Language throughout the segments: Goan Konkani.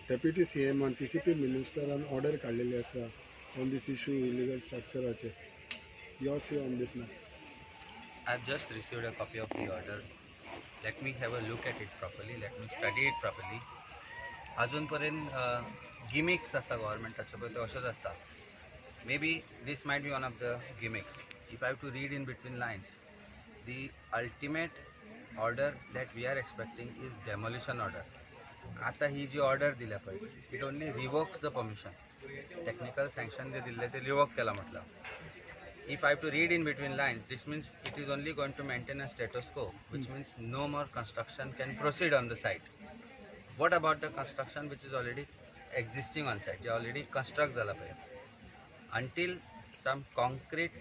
डेप्युटी सी एमान, टीसीपी मिनिस्टरान ऑर्डर काडलेली आसा on this issue illegal स्ट्रक्चराचे. Your say on this ना? I've just received a copy of the order. Let me have a look at it properly. Let me study it properly. अजून पर्यंत गिमिक्स आसा गव्हर्मेंटाच्यो पळय, त्यो अश्योच आसता. Maybe this might be one of the gimmicks. If I have to read in between lines, the ultimate order that we are expecting is demolition order. आतां ही जी ऑर्डर दिल्या पळय, it only revokes the permission. Technical sanction जे दिल्लें ते रिवोक केलां म्हटलां. If I have to read in between lines, this means it is only going to maintain a status quo, which means no more construction can proceed on the site. What about the construction which is already existing on site, J already construct जाला पळय? Until some concrete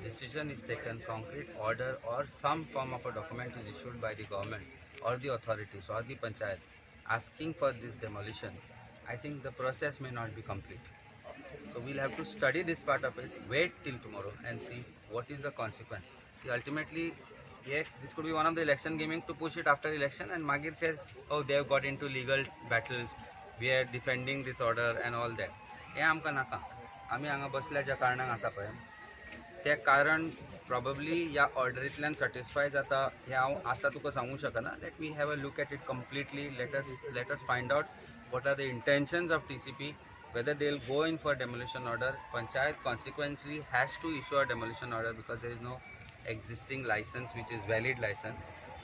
decision is taken, concrete order or some form of a document is issued by the government or the authorities or the panchayat asking for this demolition, I think the process may not be complete. So we'll have to study this part of it, wait till tomorrow and see what is the consequence. See, ultimately, yeah, this could be one of the election gimmick to push it after election and मागीर says, "Oh, they have got into legal battles, we are defending this order" and all that. हें आमकां नाका. आमी हांगा बसल्या ज्या कारणाक आसा पळय, तें कारण प्रॉबब्ली ह्या ऑर्डरींतल्यान सॅटिस्फाय जाता हें हांव आतां तुका सांगूंक शकना. Let me have a look at it completely. Let us find out what are the intentions of TCP, whether they will go in for demolition order. Panchayat consequently has to issue a demolition order because there is no existing license which is valid license.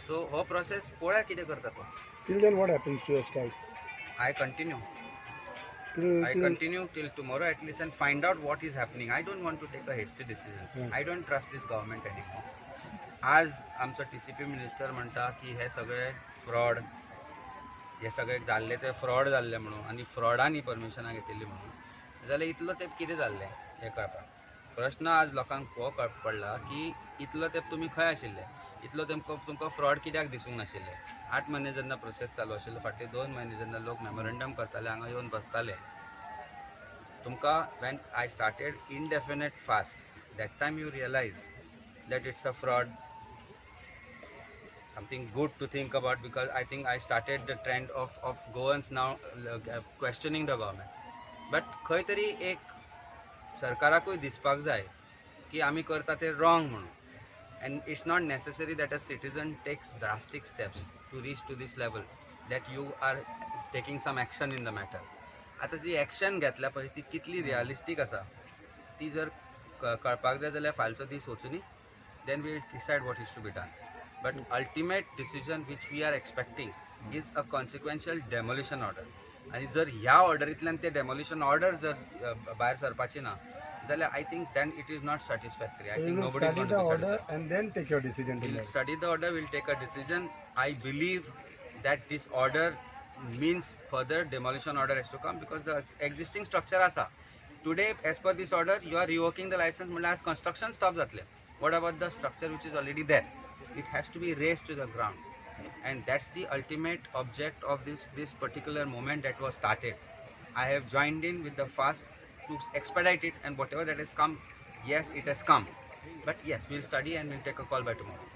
So हो process पळोवया कितें करता तो. Till then, what happens to your strike? I continue. Till, I till continue till tomorrow at least and find out what is happening. I don't want to take a hasty decision. I don't trust this government anymore. आज आमचो टीसीपी मिनिस्टर म्हणटा की हे सगळे फ्रॉड, हे सगळे जाल्ले ते फ्रॉड जाल्ले म्हणून आनी फ्रॉडान ही परमिशनां घेतिल्ली म्हणून. जाल्यार इतलो तेंप कितें जाल्लें हें कळपाक प्रश्न आज लोकांक हो कळ पडला की इतलो तेंप तुमी खंय आशिल्ले? इतलो तेंप तुमकां फ्रॉड कित्याक दिसूंक नाशिल्लें? 8 म्हयने जेन्ना प्रोसेस चालू आशिल्लो, फाटले 2 म्हयने जेन्ना लोक मेमोरंडम करताले, हांगा येवन बसताले तुमकां, when I started indefinite fast, that time you realize that it's a fraud. Something good to think about, because I think I started the trend of Goans now questioning the government. But खंय तरी एक सरकाराकूय दिसपाक जाय की आमी करता ते रॉंग म्हणून, and it's not necessary that a citizen takes drastic steps to reach to this level that you are taking some action in the matter. आतां जी एक्शन घेतल्या पळय, ती कितली रियलिस्टीक आसा ती जर कळपाक जाय जाल्यार फालचो दीस वचुनी, then we decide what is to be done. But ultimate decision which we are expecting is a consequential demolition order. आनी जर ह्या ऑर्डरींतल्यान ते डेमोलिशन ऑर्डर जर भायर सरपाची ना जाल्यार, I think then it is not satisfactory. I So you think will nobody study the order and then take your decision We'll tomorrow. Study the order, we'll take a decision. I believe that this order means further demolition order has to come because the existing structure आसा. Today, as per this order, you are revoking the license, म्हणल्यार आज construction stop जातलें. What about the structure which is already there? It has to be razed to the ground. And that's the ultimate object of this particular movement that was started. I have joined in with the fast to expedite it, and whatever that has come, yes, it has come. But yes, we'll study and we'll take a call by tomorrow.